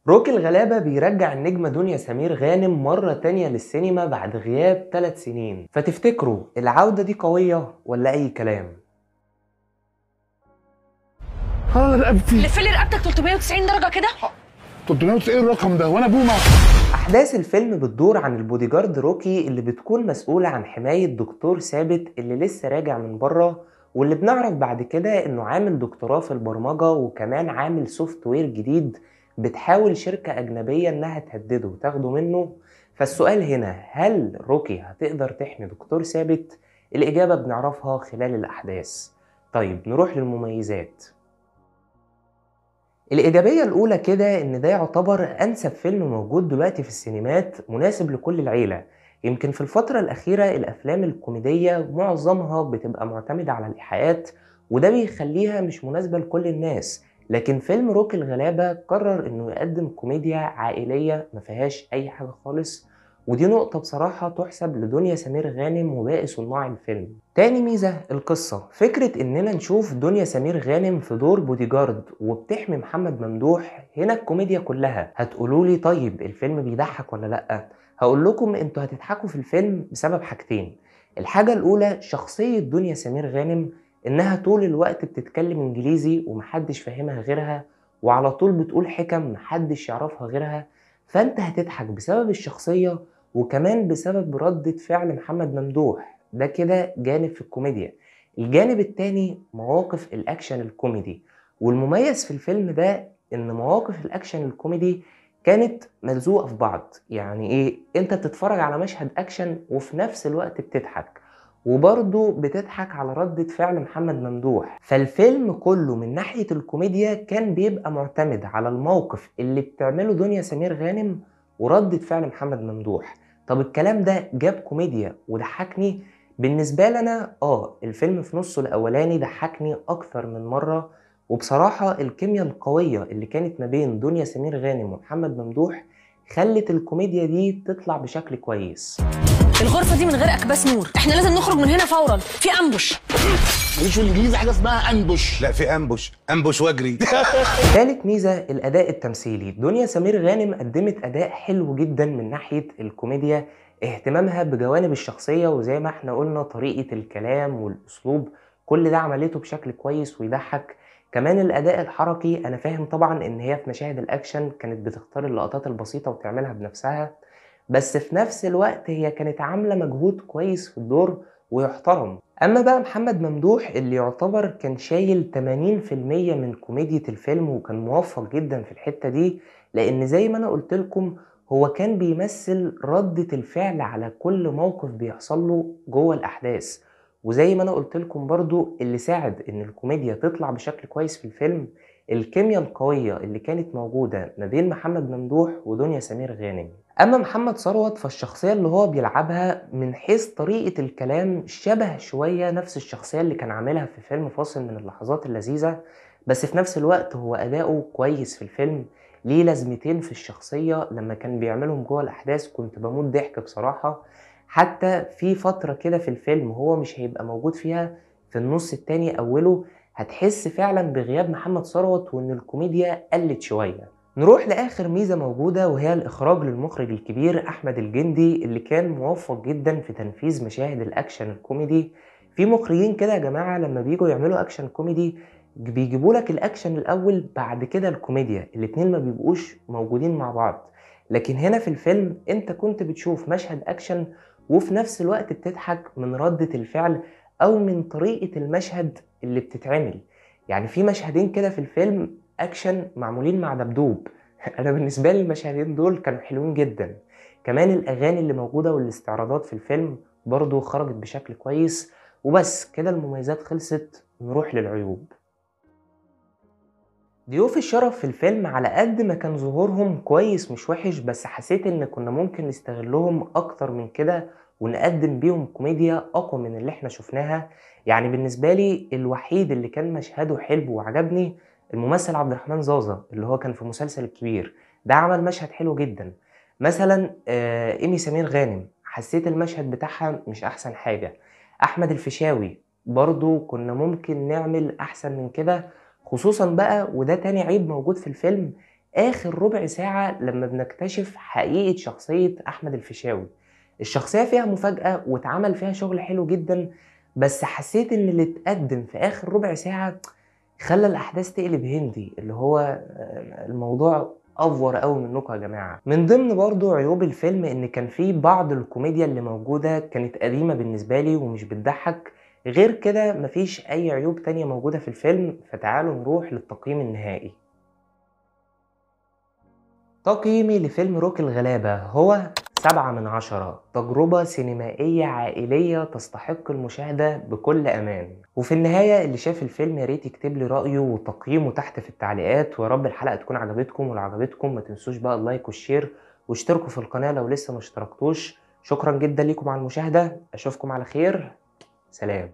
روكي الغلابة بيرجع النجمة دنيا سمير غانم مرة تانية للسينما بعد غياب 3 سنين، فتفتكروا العودة دي قوية ولا أي كلام؟ رقبتي لفلي رقبتك 390 درجة كده؟ 390 الرقم ده وانا بومة. أحداث الفيلم بتدور عن البوديجارد روكي اللي بتكون مسؤولة عن حماية دكتور ثابت اللي لسه راجع من بره، واللي بنعرف بعد كده إنه عامل دكتوراه في البرمجة وكمان عامل software جديد بتحاول شركة أجنبية إنها تهدده وتاخده منه. فالسؤال هنا، هل روكي هتقدر تحمي دكتور ثابت؟ الإجابة بنعرفها خلال الأحداث. طيب نروح للمميزات. الإيجابية الأولى كده إن ده يعتبر أنسب فيلم موجود دلوقتي في السينمات، مناسب لكل العيلة. يمكن في الفترة الأخيرة الأفلام الكوميدية معظمها بتبقى معتمدة على الإيحاءات، وده بيخليها مش مناسبة لكل الناس، لكن فيلم روكي الغلابة قرر إنه يقدم كوميديا عائلية ما فيهاش أي حاجة خالص، ودي نقطة بصراحة تحسب لدنيا سمير غانم وباقي صناع الفيلم. تاني ميزة القصة، فكرة إننا نشوف دنيا سمير غانم في دور بوديجارد وبتحمي محمد ممدوح، هنا الكوميديا كلها. هتقولولي طيب الفيلم بيضحك ولا لأ؟ هقول لكم انتوا هتضحكوا في الفيلم بسبب حاجتين. الحاجة الأولى شخصية دنيا سمير غانم، إنها طول الوقت بتتكلم إنجليزي ومحدش فاهمها غيرها، وعلى طول بتقول حكم محدش يعرفها غيرها، فأنت هتضحك بسبب الشخصية وكمان بسبب ردة فعل محمد ممدوح. ده كده جانب في الكوميديا. الجانب التاني مواقف الأكشن الكوميدي، والمميز في الفيلم ده إن مواقف الأكشن الكوميدي كانت ملزوقة في بعض. يعني إيه؟ أنت بتتفرج على مشهد أكشن وفي نفس الوقت بتضحك، وبرضه بتضحك على ردة فعل محمد ممدوح. فالفيلم كله من ناحية الكوميديا كان بيبقى معتمد على الموقف اللي بتعمله دنيا سمير غانم وردة فعل محمد ممدوح. طب الكلام ده جاب كوميديا وضحكني؟ بالنسبة لنا الفيلم في نصه الأولاني ضحكني أكثر من مرة، وبصراحة الكيمياء القوية اللي كانت ما بين دنيا سمير غانم ومحمد ممدوح خلت الكوميديا دي تطلع بشكل كويس. الغرفة دي من غير أكباس نور، احنا لازم نخرج من هنا فورا، في ambush. مفيش في الانجليزي حاجة اسمها ambush. لا في ambush، ambush واجري. ثالث ميزة الأداء التمثيلي. دنيا سمير غانم قدمت أداء حلو جدا من ناحية الكوميديا، اهتمامها بجوانب الشخصية وزي ما احنا قلنا طريقة الكلام والأسلوب، كل ده عملته بشكل كويس ويضحك. كمان الأداء الحركي، أنا فاهم طبعا إن هي في مشاهد الأكشن كانت بتختار اللقطات البسيطة وتعملها بنفسها، بس في نفس الوقت هي كانت عاملة مجهود كويس في الدور ويحترم. أما بقى محمد ممدوح اللي يعتبر كان شايل 80% من كوميديا الفيلم، وكان موفق جدا في الحتة دي، لأن زي ما أنا قلت لكم هو كان بيمثل ردة الفعل على كل موقف بيحصل له جوه الأحداث. وزي ما أنا قلت لكم برضو اللي ساعد إن الكوميديا تطلع بشكل كويس في الفيلم الكيمياء القوية اللي كانت موجودة ما بين محمد ممدوح ودنيا سمير غانم. أما محمد ثروت فالشخصية اللي هو بيلعبها من حيث طريقة الكلام شبه شوية نفس الشخصية اللي كان عاملها في فيلم فاصل من اللحظات اللذيذة، بس في نفس الوقت هو أداؤه كويس في الفيلم، ليه لازمتين في الشخصية لما كان بيعملهم جوه الأحداث كنت بموت ضحك بصراحة. حتى في فترة كده في الفيلم هو مش هيبقى موجود فيها في النص التاني أوله، هتحس فعلا بغياب محمد ثروت وإن الكوميديا قلت شوية. نروح لآخر ميزة موجودة وهي الإخراج للمخرج الكبير أحمد الجندي، اللي كان موفق جدا في تنفيذ مشاهد الأكشن الكوميدي. في مخرجين كده يا جماعة لما بيجوا يعملوا أكشن كوميدي بيجيبوا لك الأكشن الأول بعد كده الكوميديا، الاتنين ما بيبقوش موجودين مع بعض. لكن هنا في الفيلم انت كنت بتشوف مشهد أكشن وفي نفس الوقت بتضحك من ردة الفعل أو من طريقة المشهد اللي بتتعمل. يعني في مشهدين كده في الفيلم أكشن معمولين مع دبدوب، أنا بالنسبة لي المشهدين دول كانوا حلوين جدا. كمان الأغاني اللي موجودة والاستعراضات في الفيلم برضو خرجت بشكل كويس. وبس كده المميزات خلصت، نروح للعيوب. ضيوف الشرف في الفيلم على قد ما كان ظهورهم كويس مش وحش، بس حسيت ان كنا ممكن نستغلهم اكتر من كده ونقدم بيهم كوميديا اقوى من اللي احنا شفناها. يعني بالنسبة لي الوحيد اللي كان مشهده حلو وعجبني الممثل عبد الرحمن زازا اللي هو كان في مسلسل الكبير ده، عمل مشهد حلو جدا. مثلا ايمي سمير غانم حسيت المشهد بتاعها مش احسن حاجة. احمد الفيشاوي برضو كنا ممكن نعمل احسن من كده، خصوصا بقى وده تاني عيب موجود في الفيلم، آخر ربع ساعة لما بنكتشف حقيقة شخصية أحمد الفيشاوي. الشخصية فيها مفاجأة واتعمل فيها شغل حلو جدا، بس حسيت إن اللي اتقدم في آخر ربع ساعة خلى الأحداث تقلب هندي، اللي هو الموضوع أفور قوي منكم يا جماعة. من ضمن برضو عيوب الفيلم إن كان فيه بعض الكوميديا اللي موجودة كانت قديمة بالنسبة لي ومش بتضحك. غير كده مفيش أي عيوب تانية موجودة في الفيلم. فتعالوا نروح للتقييم النهائي. تقييمي لفيلم روكي الغلابة هو 7 من 10، تجربة سينمائية عائلية تستحق المشاهدة بكل أمان. وفي النهاية اللي شاف الفيلم يا ريت يكتب لي رأيه وتقييمه تحت في التعليقات، ويا رب الحلقة تكون عجبتكم، ولو عجبتكم ما تنسوش بقى ال like وال share، واشتركوا في القناة لو لسه ما اشتركتوش. شكرا جدا لكم على المشاهدة، أشوفكم على خير، سلام.